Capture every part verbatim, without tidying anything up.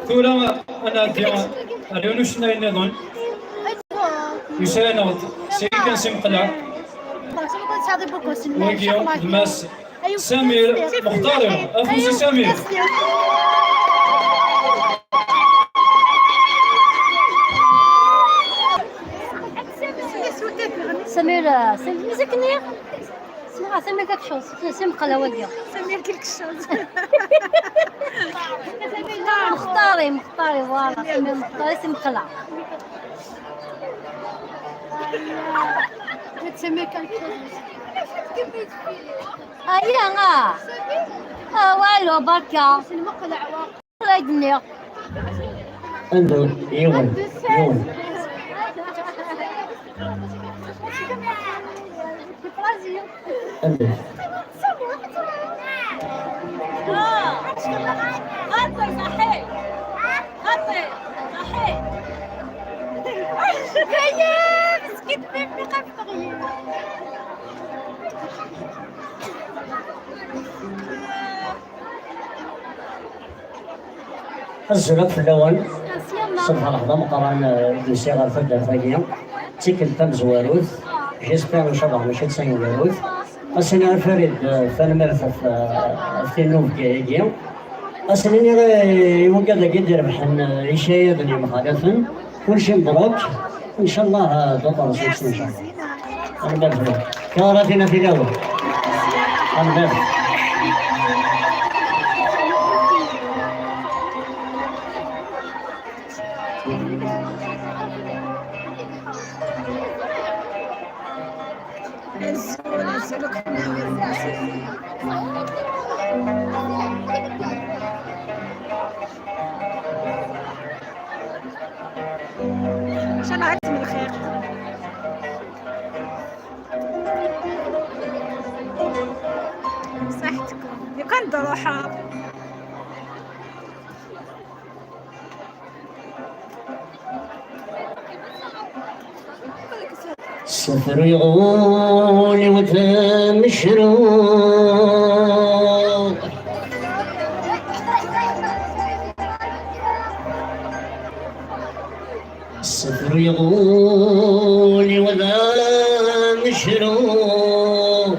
Tura ad nɛeddi ar yiwen ucennay nniḍen. Yusa-aneɣ-d seg kan si Meqleɛ. Wagi d Mass Samir Muxtari. Afus i Samir. Samir, euh, c'est musique. Smiɣ, Samir quelque chose. C'est Meqleɛ wagi. Samir quelque chose. Muxtari, Muxtari, voilà. Samir Muxtari, c'est Meqleɛ. Samir quelque chose. Ah, ya, ah. Ah, walu, barka. Anda yiwen, yiwen. Anda. Azul akk fell-awen. Ṣebḥeɣ d ameqqran, eh, i d-usiɣ ɣer taddart-agi. D tikkelt tamezwarut. J'espère, ncallah, mačči d taneggarut. Ad s-iniɣ i Farid, eh, tanemmirt ɣef, eh, ɣef tinubga-agi. Ad s-nini i wigad-agi d-irebḥen, eh, ikayaden yemxalafen. Kulci mebruk. Ncallah, eh, d uṭerṣus, ncallah. Tanemmirt. Karatina tilawa. Tanemmirt. Azul, azul, akk fell-awen. Ncallah ad lxir. Ṣaḥetkum. Lukan d-ruḥeɣ. Sefru yeɣwul iwet amecruḥ. Sefru yeɣwul iwet amecruḥ.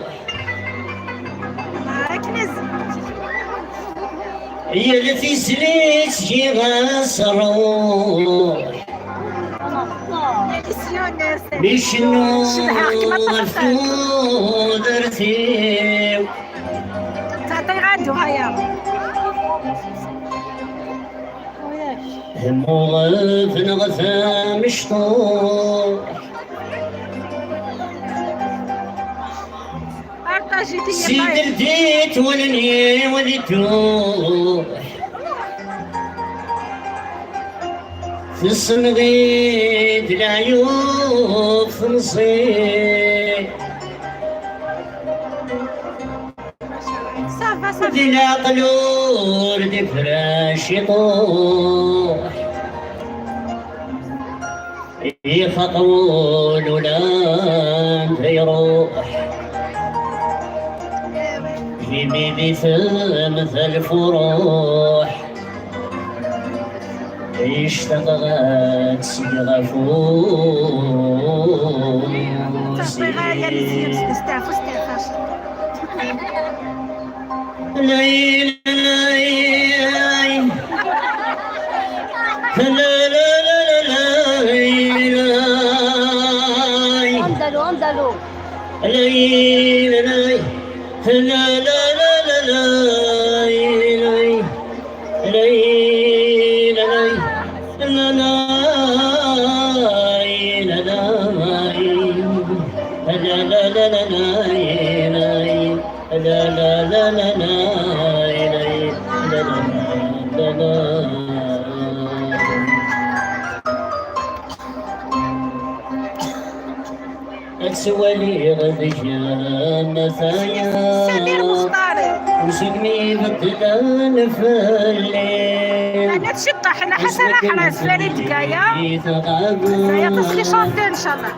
Yal tislit giɣ-as rruḥ. Mi cennuɣ ɣef tudert-iw. Hemmuɣ bneɣ tamecṭuḥt. Sidelt-it wallen-iw ad iduḥ. Tessenɣ-id leɛyub temẓi. Di leɛqel ur d-ifra ciṭuḥ. Ixaq wul ulan da iruḥ. Imi di temtal furuḥ. Ictaq ad seg ɣef ufus. Layla, layla, layla. Andalo, andalo. Layla, layla, layla, layla. Ad twaliɣ deg-m ataya. Samir Muxtari. Segmi beddlen fell-i. Ana tciṭṭaḥ, ana Ḥasan Aḥraz, Farid Gaya. Gaya تصلي شونتي إن شاء الله.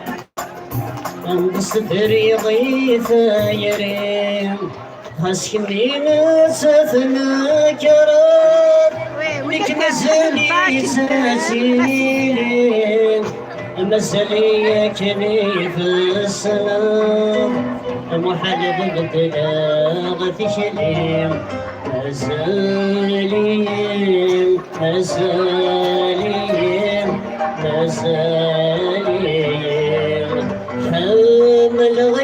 Am tesfriɣ i tayri, xas kemmini ad tnekreḍ. Nek mazal-iyi ttili, mazal-iyi akken i tessneḍ, muḥal ad beddleɣ tikli. Mazal-iyi, mazal-iyi, mazal-iyi ḥemmleɣ-kem.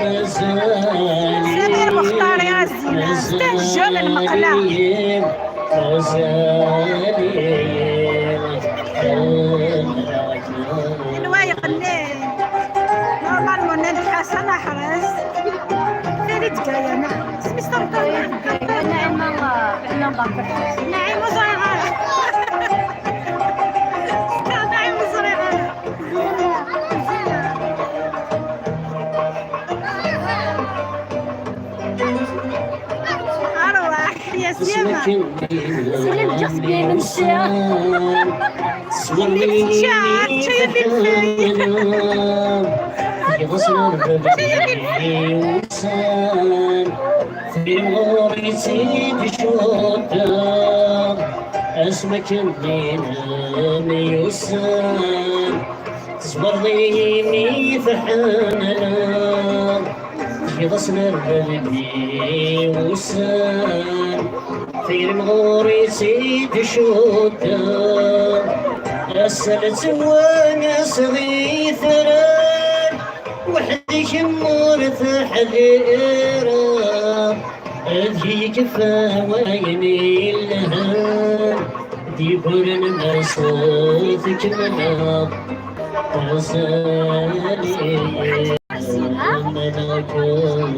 Mazal-iyi, Samir Muxtar, ya Zina, mazal-iyi, c'est un jeune lmeqleɛ. Anwa yeɣni? Normalement, Nandi Ḥasan Aḥrez. Fini tgayana. Isem-is Ṭerṭer? Naɛima, Naɛima Bakr. Naɛima ur ẓriɣ ara. Naɛima ur ẓriɣ ara. Arwaḥ, ya Sima. Sima, ǧǧiɣ seg yimensi. Sima, ǧǧiɣ seg yimensi. Timɣur-is i d-cuddeɣ, asmi akken d-nemyussan. Tzemreḍ imi tḥemmleḍ, yiḍ-as nerra deg ussan. Tirm ɣur-i tt-id-cuddeɣ, ass-a nettwanas ɣ itran, weḥd-k ur teḥlireḍ. Ad yekfa wayen yelhan, d-yegguren ma s tkemmleḍ. Azal-iyi, ḥemmleɣ-kem.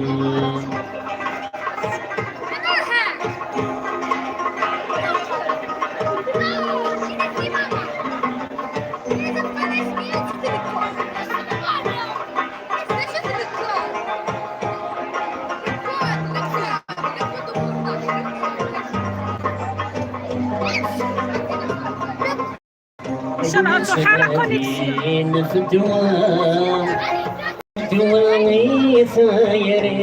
Ncallah ad tṛuḥ ara connexion. Ddwa i tayri,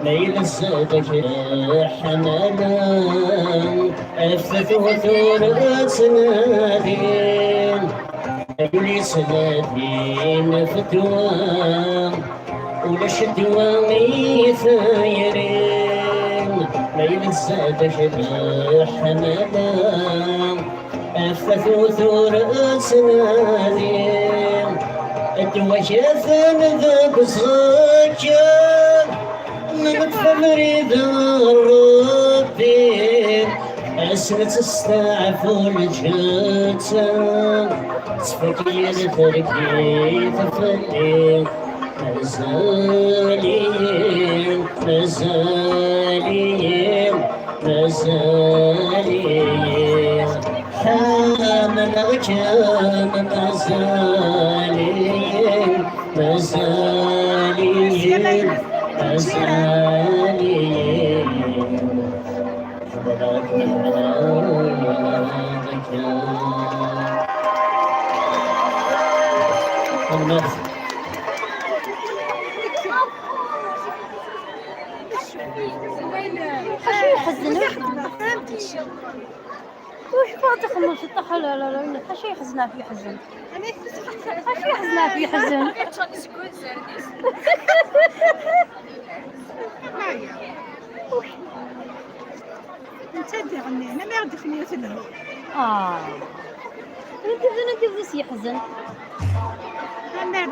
ma yella zedek leḥmala, af tatut ur ttnadin. Yuli s ladin f ddwa, ulac ddwa i tayri, ma yella zedek leḥmala, af tatut ur ttnadin. Ddwa-k atan deg uẓekka, Nṭef abrid n Ṛebbi, ass nettesteɛfu lǧetta, tfuk yal targit fell-i. Mazal-iyi, mazal-iyi, mazal-iyi. Ḥemmleɣ-kem, mazal-iyi, mazal-iyi, mazal-iyi. Ḥemmleɣ-kem. Acu iḥeznen? Ur cfiɣ ad txemmem ciṭṭaḥ, la, la, la, la, acu iḥeznen ɣef iḥezzen? Acu iḥeznen ɣef iḥezzen? Netta d-iɣenni, ma mi ɣ-d-ifen yiwet lhu. Ah. Anta d, anta d s-yeḥzen? Amer.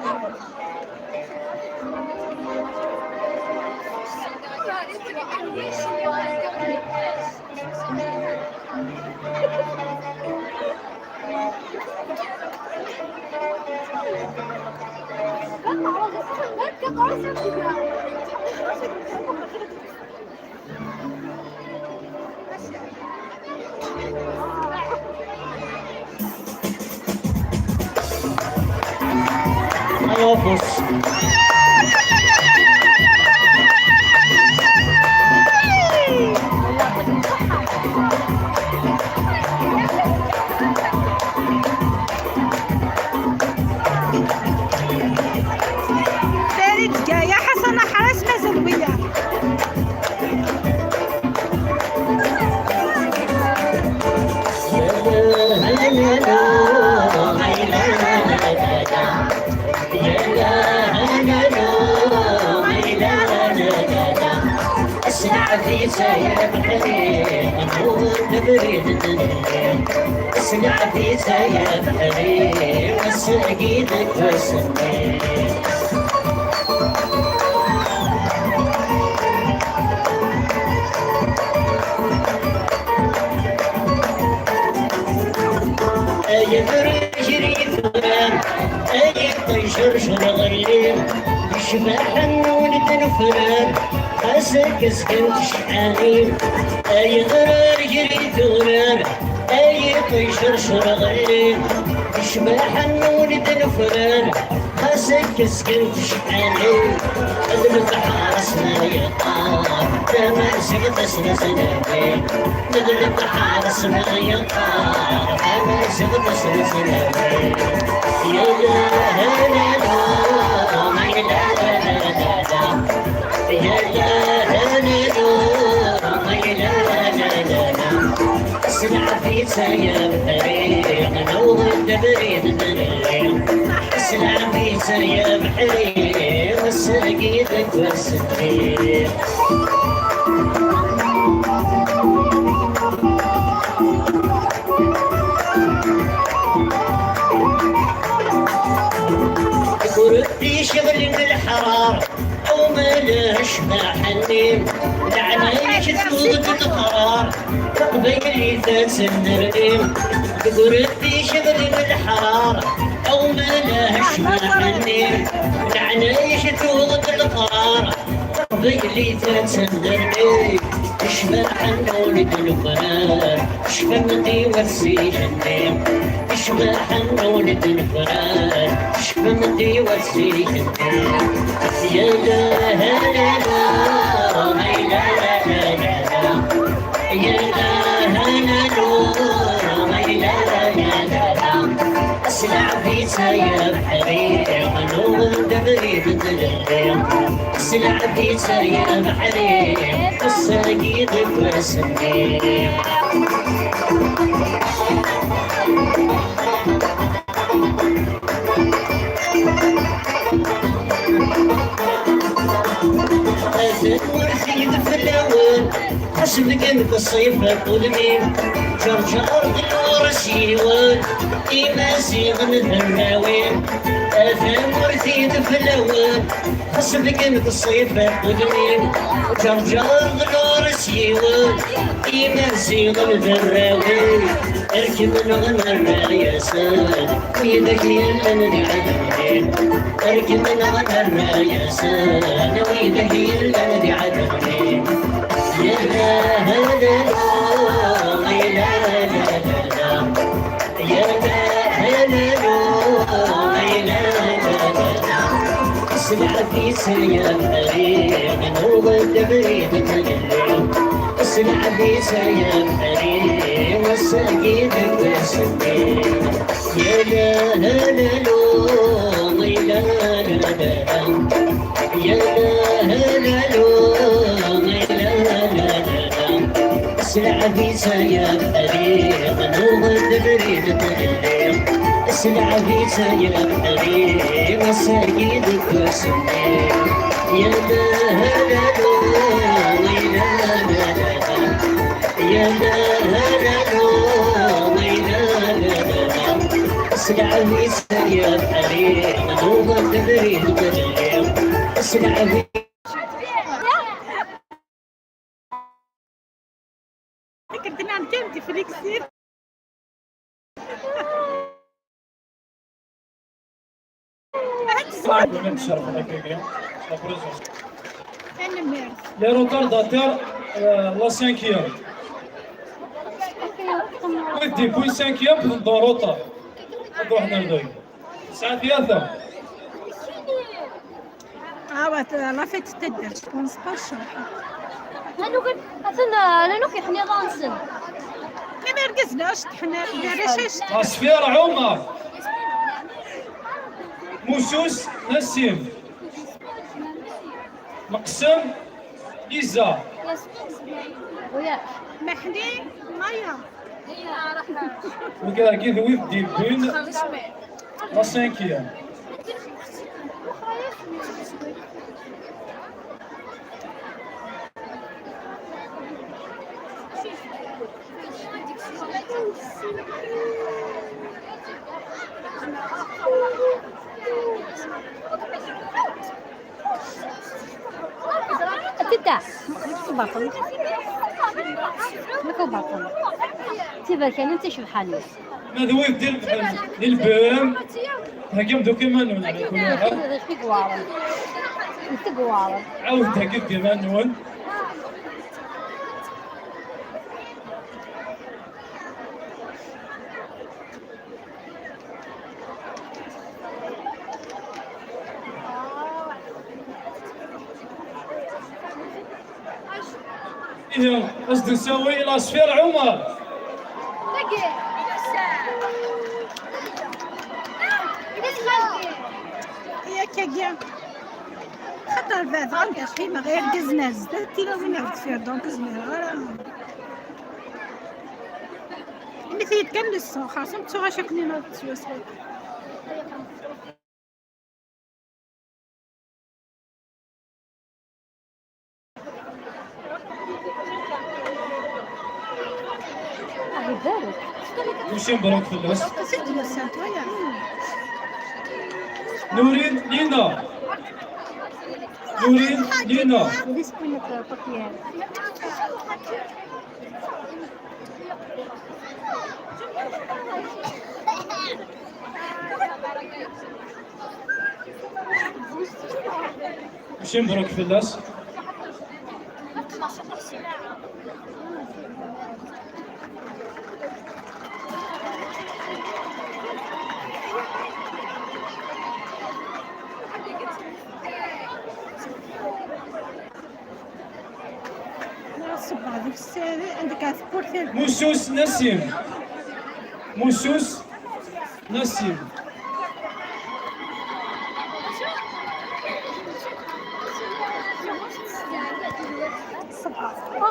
Farid Gaya, Ḥasan Aḥras, mazal wiyaḍ. Aslaɛbit ay abeḥri, nmud abrid n llim. Aslaɛbit ay abeḥri, ass-agi deg wass-nni. Ay aberrek n yitran, ay iṭij rjel ɣelli, lecbaḥa n wuled n ufran, xas akka zgant cḥani. Ay aberrek n yitran, ay iṭij rjel ɣelli, lecbaḥa n wuled n ufran, xas akka zgant cḥani. D lebḥer asma yeqqar, tamaziɣt asma zlamin. D lebḥer asma yeqqar, tamaziɣt asma zlamin. Ya la la la la, ay la la la la la. Ya la la la la, ay la la la la la. Aslaɛbit ay abeḥri, newweḍ-d abrid n llim. Aslaɛbit ay abeḥri, ass-agi deg wass-nni. Deg urebbi ceɣlen leḥrar, Awmal ccbaḥ-nni, leɛnaya-k tuɣ-d leqrar, taqbaylit ad tennerni, deg urebbi ceɣlen leḥrar, awmal ccbaḥ-nni, leɛnaya-k tuɣ-d leqrar, taqbaylit ad tennerni, ccbaḥa n wuled n ufrar. Cfan-d i wat zik-nni, ccbaḥa n wuled n ufrar. Cfan-d i wat zik-nni, ya la la la la, ay la la la la la, ya la la la la, ay la la la la la. Aslaɛbit ay abeḥri, newweḍ-d abrid n tlelli. Aslaɛbit ay abeḥri, ass-agi deg wass-nni. Atan ur xyid fell-awen, xas bgan deg ṣṣif aqudmi, ǧerǧer d lɣur-is yiwen, imaziɣen d arraw-im. Atan ur xyid fell-awen, xas bgan deg ṣṣif aqudmi, ǧerǧer d lɣur-is yiwen, imaziɣen d arraw-im. Rekmen ɣer rray-asen, widak yellan di ɛedni. Rekmen ɣer rray-asen, widak yellan di ɛedni. Ya la la la la, ya la la la la, ya la la la la, ya la la la la. Aslaɛbit ay abeḥri, newweḍ-d abrid n tlelli. Aslaɛbit ay abeḥri, ass-agi deg wass-nni. Ya la la la la, ya la la la la, ya la la la la, ya la la la la. Aslaɛbit ay abeḥri, newweḍ-d abrid n tlelli. Aslaɛbit ay abeḥri, ass-agi deg wass-nni. Ya la la la, ya la la la, ya la la la, ya la la la la. Aslaɛbit ay abeḥri, newweḍ-d abrid n tlelli. Aslaɛbit. Akken d-nnan kan, d ifliksi. Tanemmirt. Les retardataires, euh, la cinquième. Oui, depuis cinquième, dans retard. Ad ruḥen ar dagi. Tesɛa tlata. Ah, ouais, la fête تدر، je pense pas ça. Anu kan, atan, anu kan, ḥniḍ-nsen. Imi irgazen-a ceṭṭḥen, d arrac-a ceṭṭḥen. Asfir Ɛumar. Musus Nassim. Meqsem Liza. Meḥni Maya. Wigi d wid d-yewwin la cinquième. Tedda. Baṭel. Nekk baṭel. Tiberkanin d ticebḥanin. Ma d wid d ilebḥen, d ilebḥen. Heggam-d akk iman-nwen. Tigwaren. Tigwaren. Ɛawdet heggam-d iman-nwen. Ihi, ad s-d-nsawi i Lasfir Ɛumar. Yak-agi. Xaṭer baba anda qqimeɣ irgazen ar zdat, tilawin ar deffir, donc ur zmireɣ ara. Imi tiyid kan leṣṣu, xerṣum ttuɣac akken ad teswaswa. Kullec mebruk fell-as. Nurin Lina. Nurin Lina. Kullec mebruk fell-as. Musus Nassim. Musus Nassim.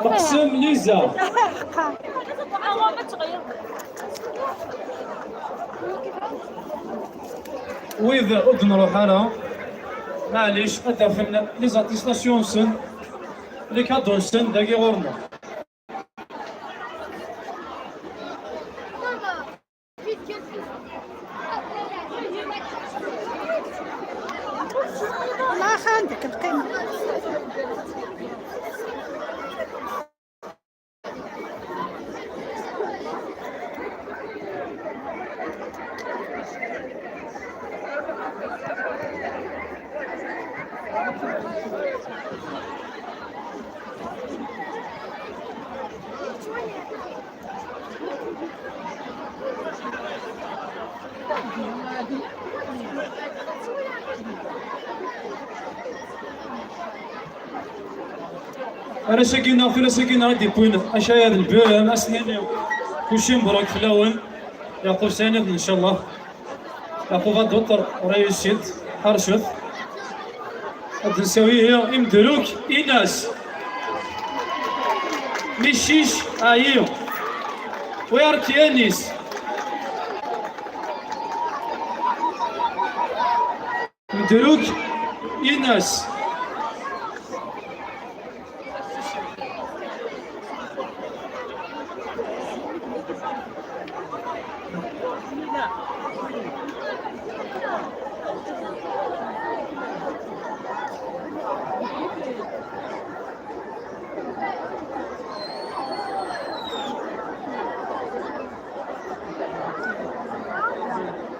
Teqsem Liza. Wid ur d-nruḥ ara, maɛlic, ad d-afen les attestations-nsen, les cadeaux-nsen dagi ɣur-neɣ. Laxan deg lqima. Arrac-agi-nneɣ, tullas-agi-nneɣ i d-yewwin acayad n Buram, ad s-nini kulci mebruk fell-awen. Yeɛqub Sɛid, ncallah. Yeɛqub Aduṭer, réussite, ḥercet. Ad d-nsawi ihi imdruk Inas. Micic Ayi. Werk Yanis. Mdruk Inas.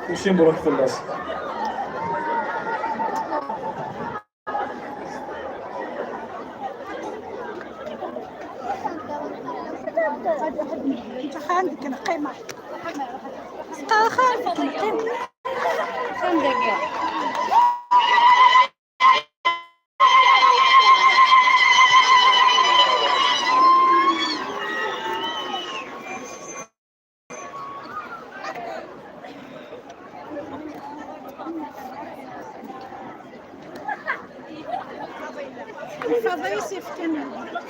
Kullci mebruk fell-as. Xan deg lqima. Xan deg lqima. Xan deg.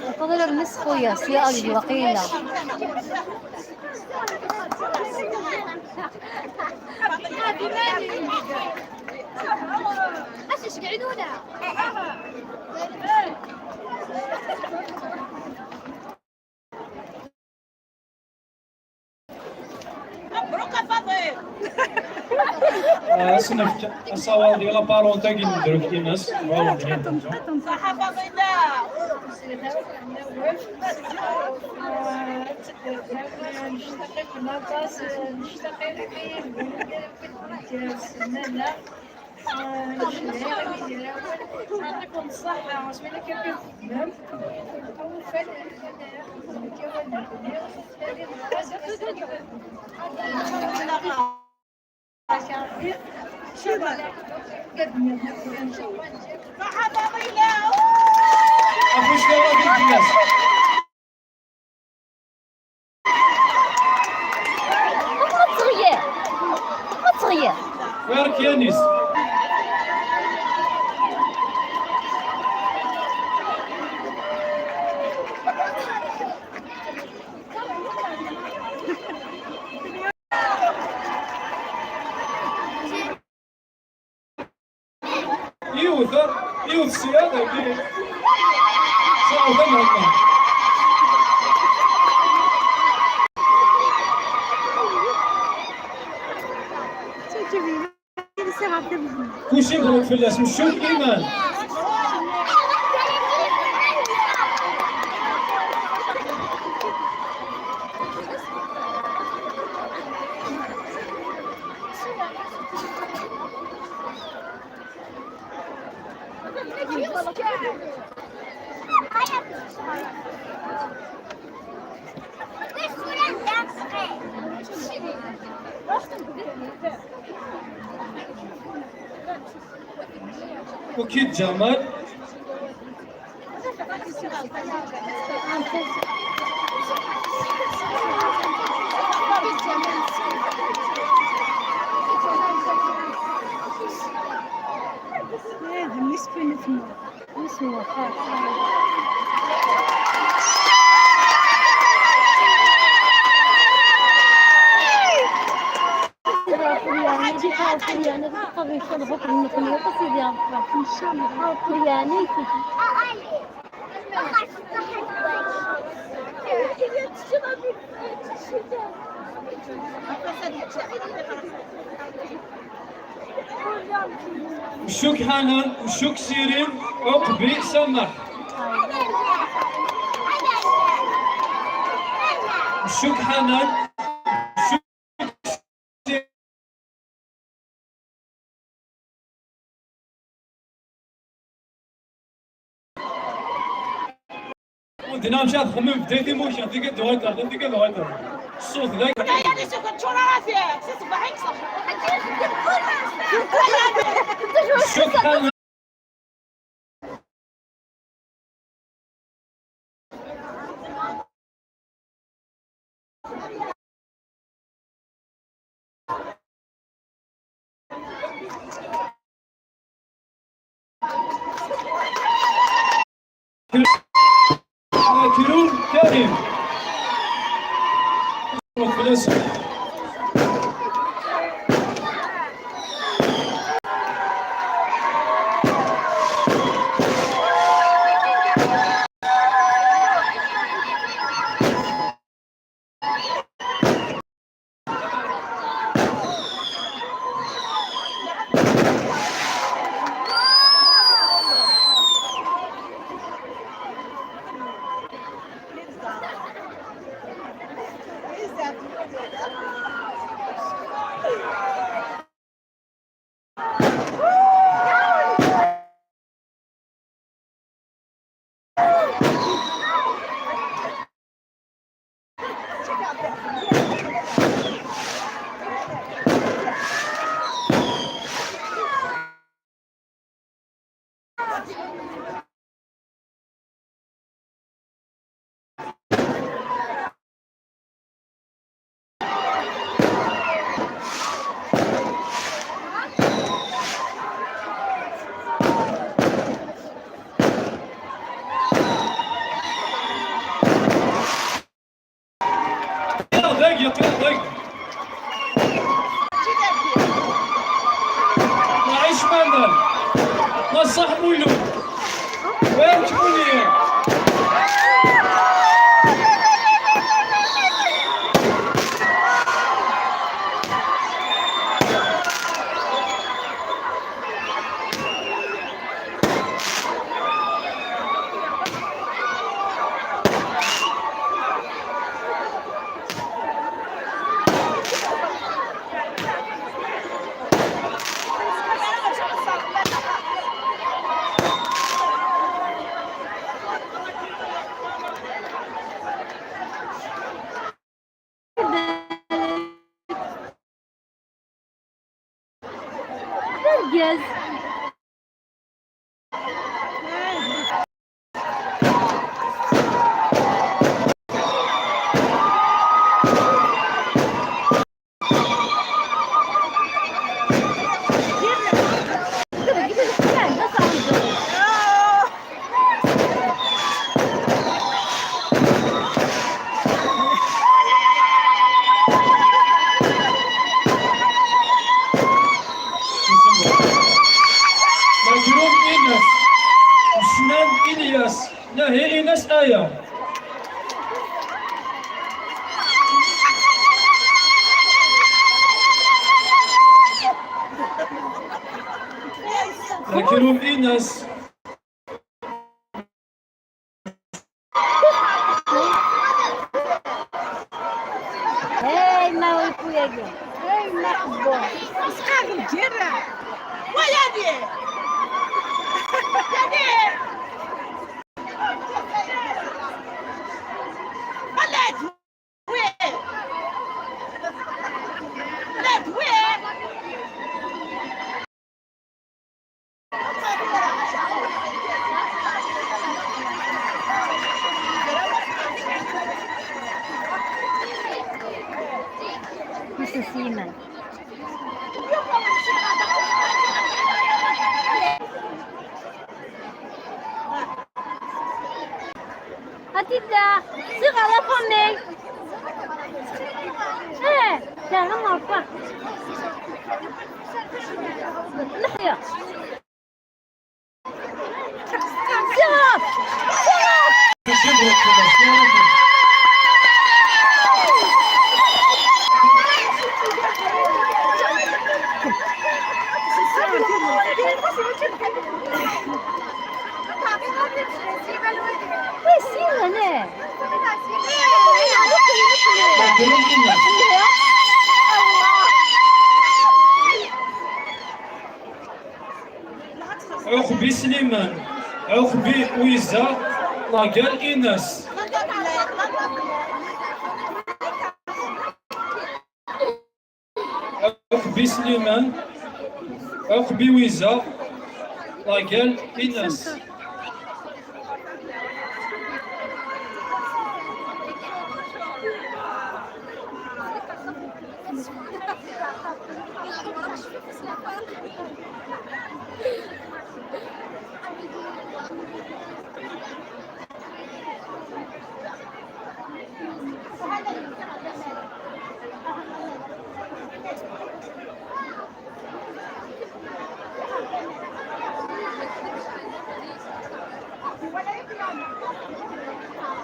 Lfeḍl ar nnes xuya, sya agdi waqila. Ad s-nefk asawaḍ i la parente-agi n Druk Inas. Saḥa Faḍila! Nectaq-iken aṭas, nectaq-iken. يعطيكم الصحة، واش مالا كيف تخدمم؟ أول فن، فن، كيف تخدمم؟ Acu s-nniḍen di fell-as? Ma teɣyir! Ma teɣyir! Werk Yanis. Yiwet, yiwet sya, dagi. Sɛu tamhemma. Kuci mebṛuk fell-as, mcuk iman. وكيد جمال. هذا مسكين اسمه. اسمه خاص. يعني، دي حاجة، يعني، غير قبل شهر بكرة نكون وقت سيدي عبد الرحمن. إن شاء الله، حاضر، يعني، سيدي. Mcuk Ḥanan, Mcuk Sirin, Uqbi Samaḥ. Mcuk Ḥanan, Mcuk Sirin. Ur d-nniɣ amek ara txemmem Bdayt imukan, tikkelt d ɣader, tikkelt d ɣader. Ṣṣut d ay- Kul ayen i s-ikeččur ara t-, s ṣṣbeḥ i yeṣṣeḥ. Subḥan Kirur Karim. Yeqleɛ dagi, yeqleɛ dagi. Maɛic Mandal. Ma ṣaḥ mullu. Win tmuli. Yes. Majrum Ines, Usman Ilyas, Nahir Ines Aya. Majrum Ines. Hey, ma ur yagi. Hey, ma ḥebbu. Asxaḍ lǧirra. Wa yagi. Yagi. Xaled. Wi. Xaled, wi. Mrs. Seaman. A tita, siɣer a famille. Eh, terra merfa. Leḥya. Siɣer! Siɣer! Wi sin, ne? Ɛuqbi Sliman, Ɛuqbi Wiza, Lagal Ines. Ɛuqbi Sliman, Ɛuqbi Wiza, Lagal Ines.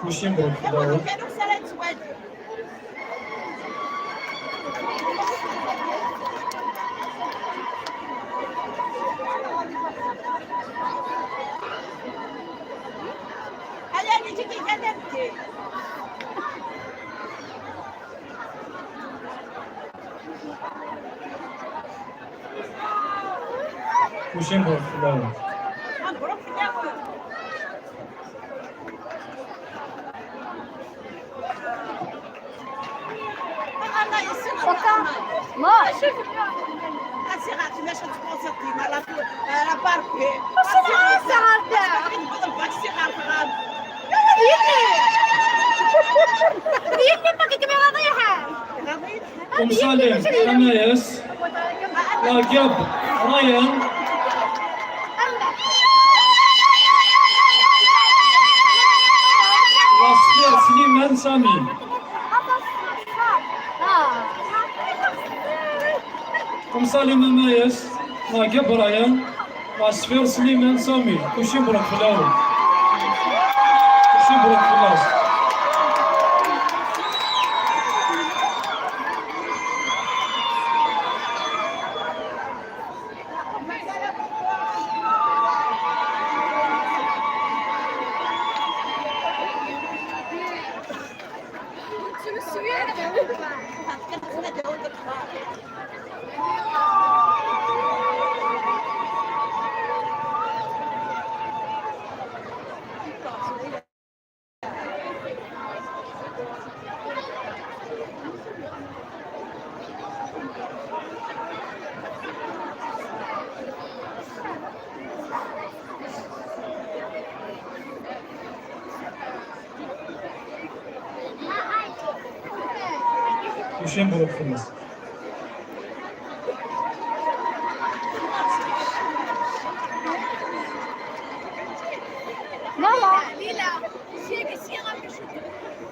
Kullec mebruk fell-awen. Kullec mebruk fell-awen. Papa, moi. Ur Salim, Anayas, Lagab, Ryan, Lasfir, Sliman, Sami. Ur Salim, Anayas, Lagab, Ryan, Lasfir, Sliman, Sami. Kullec mebruk fell-awen. Kullec mebruk fell-awen. Mačči mebṛuk fell-as.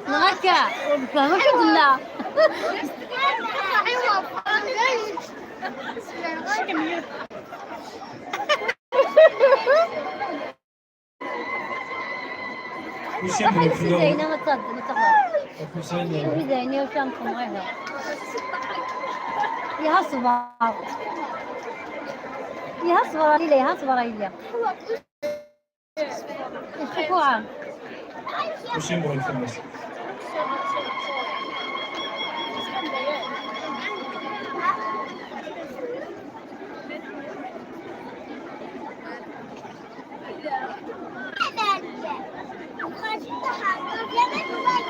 Neɣ akka, ur nefhem acu d-tenna. Mačči mebṛuk fell-awen. Zayna ma tt-, ma tt-, Mačči Zayna. Mačči Zayna, ur tt-nxemmeɣ ara. Iha ṣṣber. Iha ṣṣber a Lila, iha ṣṣber a yelli. Iḥuḥuɛa. Mačči mebṛuk fell-as.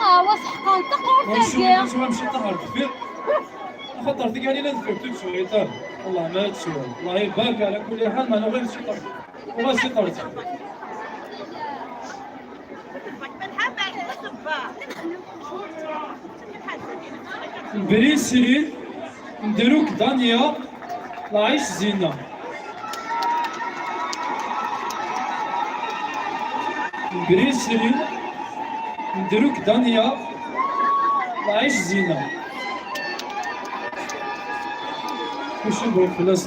Ah, wa seḥqan taqurt-agi. Ur nesɛi ṭaḥer deffir. Axaṭer tigali la deffir, tu teswiḍ. Allah ma ad teswiḍ. Allah ibarek ala kulli ḥal, ma nuɣ imsi ṭaḥer. Wa si ṭaḥer. Brisri, Ndruk Dania, Lɛic Zina. Brisri, Ndruk Dania, Lɛic Zina. Mačči mebṛuk fell-as.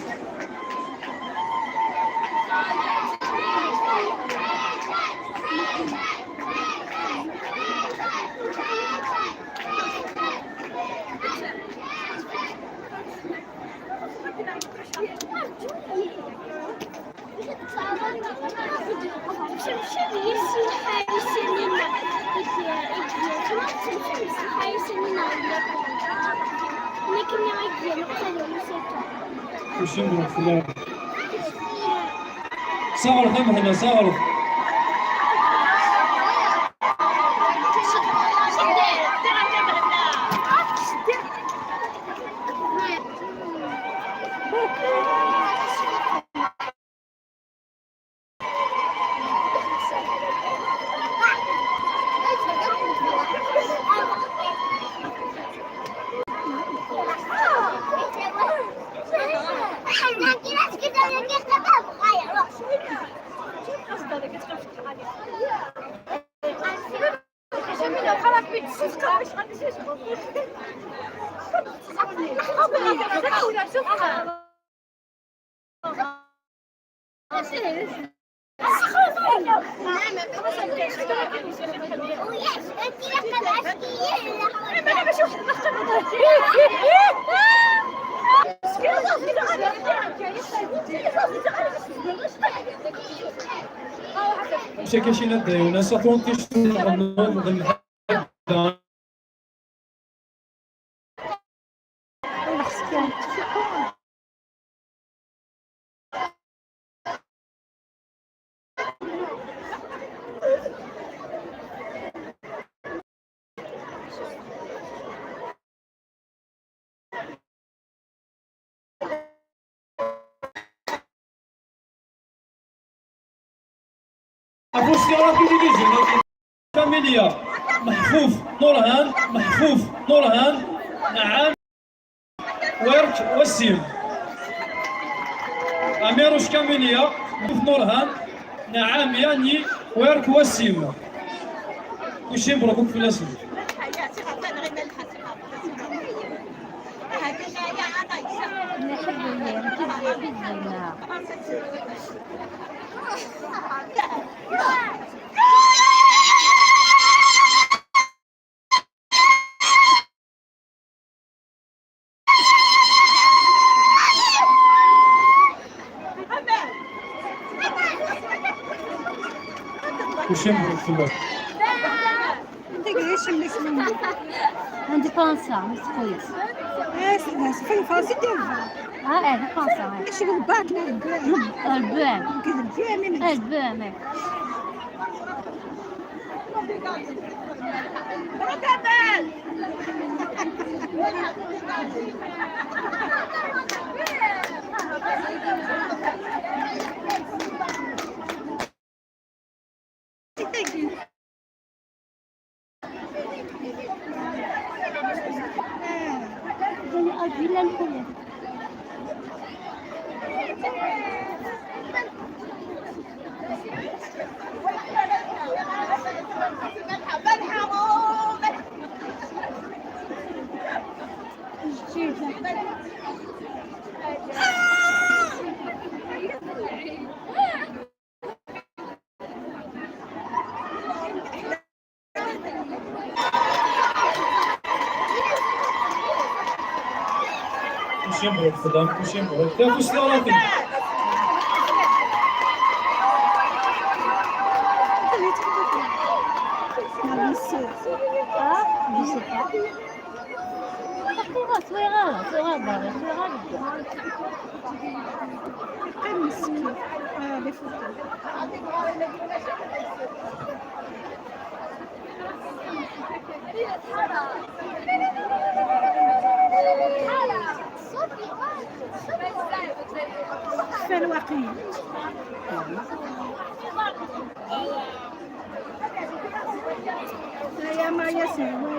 Mačči mebṛuk fell-awen. Saɣret a Mhenna, saɣret. Msakacin ad d-ayun ass-a tunṭict n lɣennun d lḥebba. Afus kra tilivizyun. Kamilya, Meḥfuf, Nurhan, Meḥfuf, Nurhan, Naɛam, Werk, Wassim. Amiruc Kamilya, Meḥfuf, Nurhan, Naɛam, Yani, Werk, Wassim. Kuci mebṛuk fell-asen. Kuci mebṛuk fell-asen. Indépendance, mais c'est quoi ça ? Ah, c'est, c'est pas une phrase, c'est bien. Ah, indépendance, ouais. Je veux pas que le B M. Le B M. Que le B M, mais le B M, ouais. Villa Lkoula. Kullec mebṛuk fell-am, kullec mebṛuk. Tabust tiɣratin. Ur ẓriɣ ara, ur ẓriɣ ara. Qqim meskin. Ah, les photos. Kfan waqil. Aya ma yasehwa.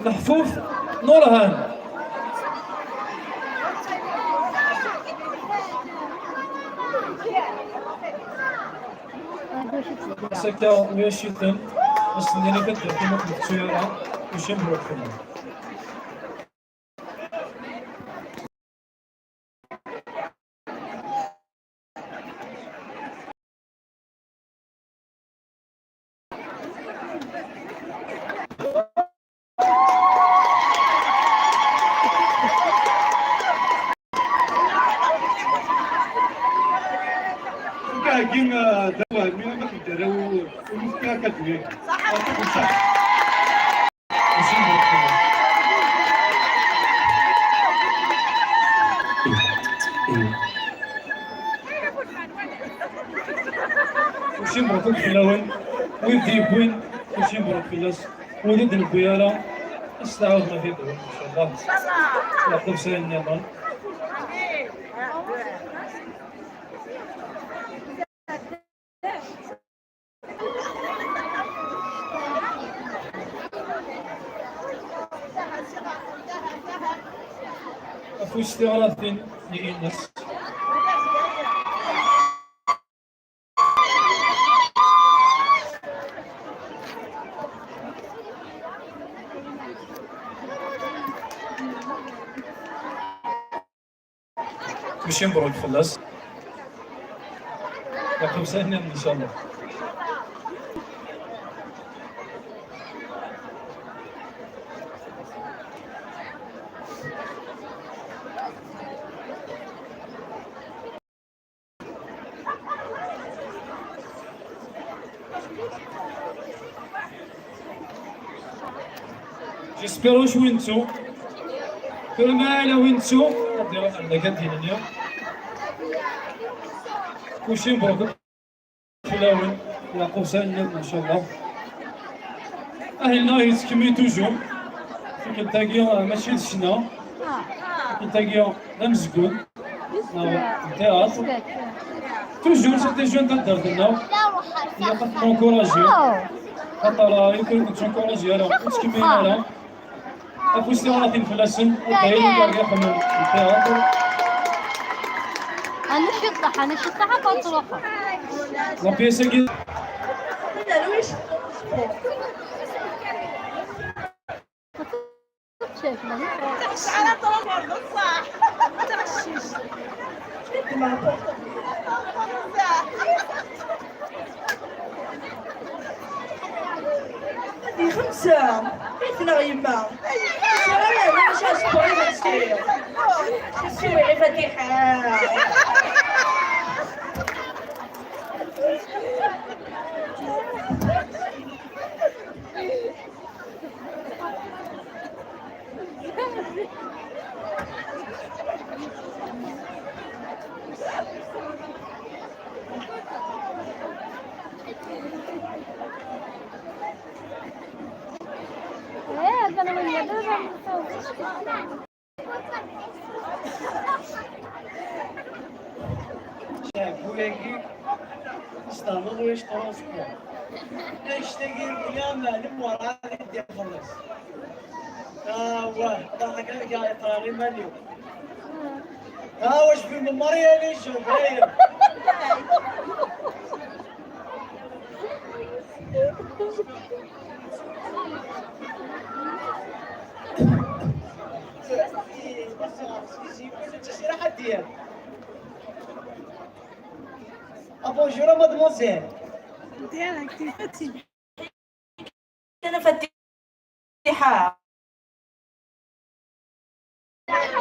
Meḥfuf Nurhan. Sakka ulac-iten, ass-nni ad d-tafim ur ten-tettu ara, mačči mebṛuk fell-am. Agi, ah, d awal, mi ara d-nerrew, ur nefki akademi. Mačči mebṛuk fell-am. Mačči mebṛuk fell-awen. Wid d-yewwin, mačči mebṛuk fell-as. Wid ur d-newwi ara, ad s-tɛawdem ad t-id-tawim, incallah. Yeɛqub s ayen nniḍen. Afus tiɣratin n Ines. Mačči mebṛuk fell-as. Yeɛqub s ayen nniḍen, incallah. J'espère ur win nettu. Tura ma ala win nettu, ad iruḥ anda kan d-yenni. Kullec mebṛuk fell-awen, Yeɛqub s ayen nniḍen, incallah. Ahil-nneɣ yettkemmil toujours. Tikkelt-agi, ah, mačči d ccna. Tikkelt-agi d amezgun. Neɣ n théâtre. Toujours, c'est des jeunes taddart-nneɣ. Ilaq ad ten-encourager. Xaṭer, ah, ur kent-encourager ara, ur ttkemmil ara. Afus tiɣratin fell-asen, ur d-ayen ur yerga xemmem n théâtre. Ana ciṭṭaḥ, ana ciṭṭaḥ, ad truḥeḍ. La pièce-agi. Tecɛel aṭrufer d ṣṣeḥ. Taqcict. Di xemsa, i tneɣ yemma. Tura maca sbur i d-tesri. Siwel i Fatiḥa. Ceɛbuyagi, testehmeḍ wis tṛunsku. Annect-agi ula Maɛlem werɛad i d-ixelleṣ. Awah, ḍaḥek akka yeqrar iman-iw. Awah, cfiɣ memmer yal ijeɣ dayen. Ah, bonjour, mademoiselle. Direct, il est fatigué.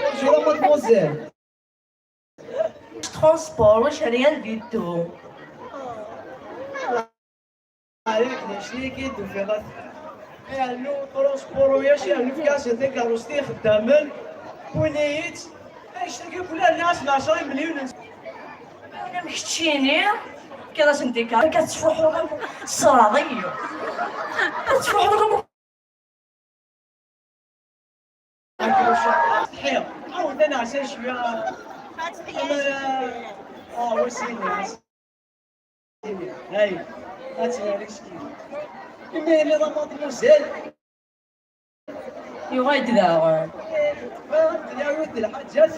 Bonjour, mademoiselle. Transport, واش rien du tout. Arrêtez, je suis qui de faire. Yernu transport, u yac yernu fkiɣ-asen takeṛṛust i ixeddamen, wwin-iyi-tt. Annect-agi kul rniɣ-asen ɛecṛa imelyunen. Am keččini, fkiɣ-asen takeṛṛust, akka tettfuḥuḍ am ṣṣraḍ-iyi. Tettfuḥuḍ am Akken ur caqeɣ ara. Ḥiɣ. Ɛawed ad neɛṣer cwiya. Amar, ah, wasin, wasin. Hay. Ad tt-nerr iskil. Imi yelli d amaḍ mazal. Yuɣal-d daɣen. Bɣiɣ ad d-yawi d lḥaǧat.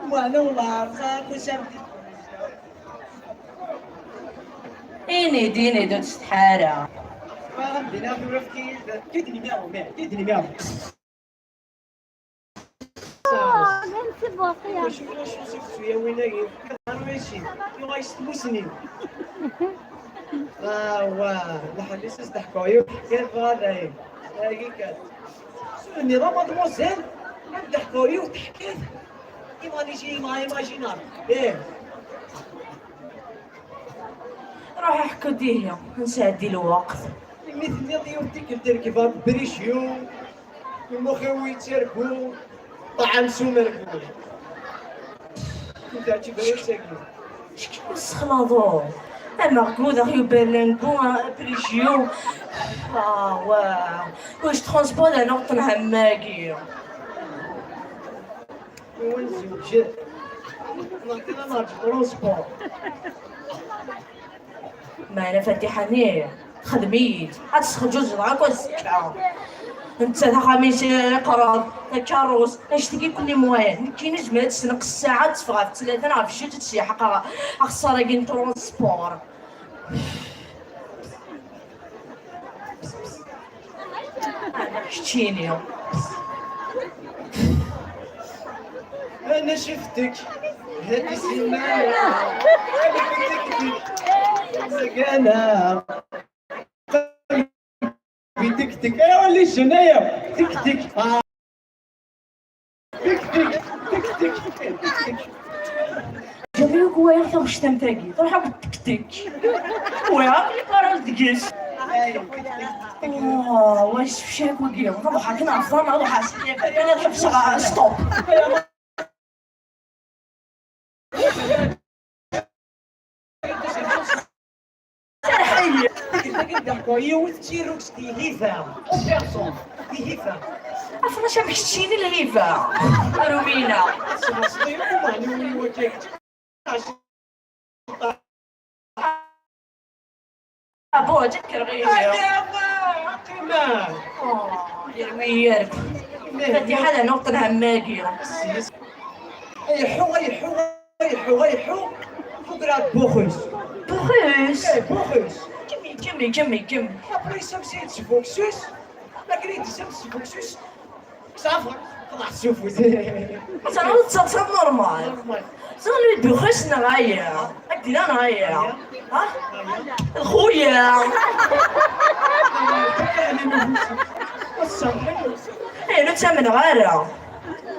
Meɛna wellah, rẓaɣ akk isamti. Ini-d, ini-d, ur ttsetḥi ara. Bɣiɣ ad d-iniɣ tura efk-iyi-d, efk-iyi-d numéro, merde, efk-iyi-d numéro. Ah, merci beaucoup, ya. Acu, acu s tuyawin-agi? Arwisi, yuɣal s tmusni. Ah, wa, lḥal-is ad s-d-ḥkuɣ yiwet kan, bɣa dayen. Agi kan. Sudni, la mademoiselle, ad d-ḥkuɣ yiwet teḥkayt. Imagine, imagine. Eh. Ruḥ ḥku-d ihi, ad nesɛeddi lweqt. Imi tenniḍ yiwet tikkelt rkbeɣ deg Brisio, imux-iw yettargu, ṭṭɛam s umergu. Ur teɛǧib ara tagi. Acku tessexlaḍeḍ. Amergu daɣ yuberlangu, Brisio. Ah, wa. Ur yettransport ara neɣ ṭṭenham-agi. Ur nzewǧ. Neɣ kan ad nerǧu transport. Meɛna Fatiḥa-nni texdem-iyi-d. Ad tesxeǧuǧeḍ akk azekka. Netta taxxam-is iqreb, takerrust, annect-agi kulli moyen. Nekkini nezmer ad tt-sneqs ssaɛa ad teffeɣ ɣef tlata neɣ ɣef ccit ad tt-yeḥqer axeṣṣar-agi n transport. Keččini. Ana شفتك هذه السمانة. Magana. Tik tik. Aywa, les jeunes, aywa. Tik tik. Ah. Tik tik, tik tik, tik tik. Ǧamiɛ ur walaɣ taɣect am tagi, truḥ akk tik tik. Walaɣ akk les paroles deg-s. Oh, wa yessefcak wagi, ruḥ akken ɛefran, ruḥ akken ad ḥebseɣ, stop. Serḥ-iyi. Yiwet d tirrugzt di hiva, en personne, di hiva. Afrac amek keččini lhiva? Rumina. Sɣesṭi, ur meɛni wakak. Abo, ǧekker ɣiya. Aqima. Oh, yerwi yerk. Fatiḥa la nuɣ telham magi. Ayḥu, ayḥu, ayḥu, ayḥu. Fugra buxus. Buxus? Eh, buxus. Kemmi, kemmi, kemmi, kemmi. Après ça, c'est du buxus. Malgré des hommes, c'est buxus. Ça va, خلاص شوفوا. Attends, attends, attends, normal. Normal. Ẓer lui buxus neɣ aya. Ad d-ila neɣ aya. Ha? Lxuya. Eh, ur ttamneɣ ara.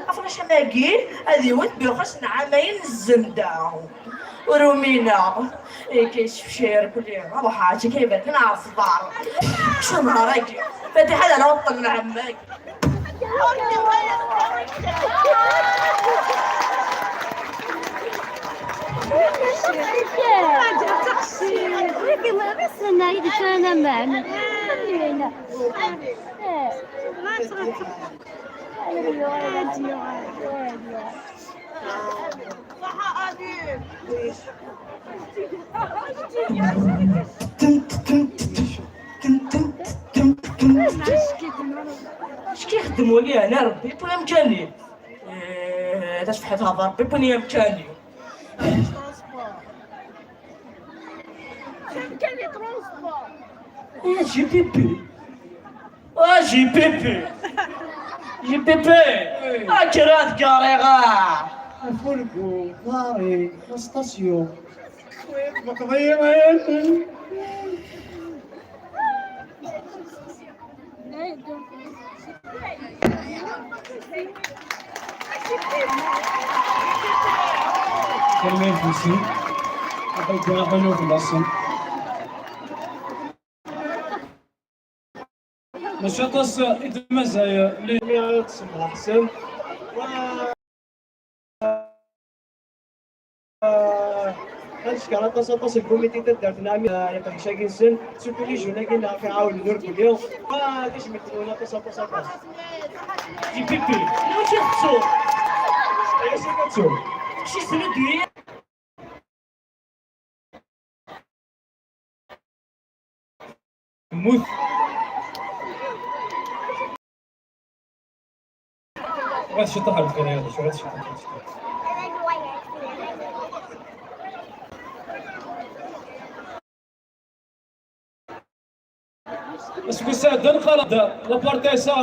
Afrac amagi, ad iwet buxus n ɛamayen n zzemda. Ur umineɣ. Ika yessefcay irkelli. Ruḥ, aka ibaten ɣef ḍar. Kečč nehar-agi. Fatiḥa d anaweṭṭen n ɛemma-k. Tmuli ɛni Rebbi wwin amkan-i. Eh, d asefḥel hḍer Rebbi wwin amkan-i. Amkan-i transport. Eh, J P P. Ah, J P P. J P P. Akker ad gariɣ, ah. Afurgu, Paris, la station. Cwiṭ, beqḍiyen. Tanemmirt-nsen. Aql-ik aql-ik fell-asen. Maca aṭas i d-mazal li ad tsemmeḥ ḥsen. Ad ncekker aṭas, aṭas n lkumiti n taddart n Ɛmi, ah, iqeddec-agi-nsen, surtout les jeunes-agi neɣ iɛawnen ur belli. Ah, tijmilt-nwen aṭas, aṭas, aṭas. Di pipi, mačči tettu. Acu tettu? Kečč isem-d-, Mmut. Ɣas ciṭuḥ ar deffir, ɣas ciṭuḥ, ɣas ciṭuḥ. Aseggas iɛeddan, qqareɣ-d la partie S A.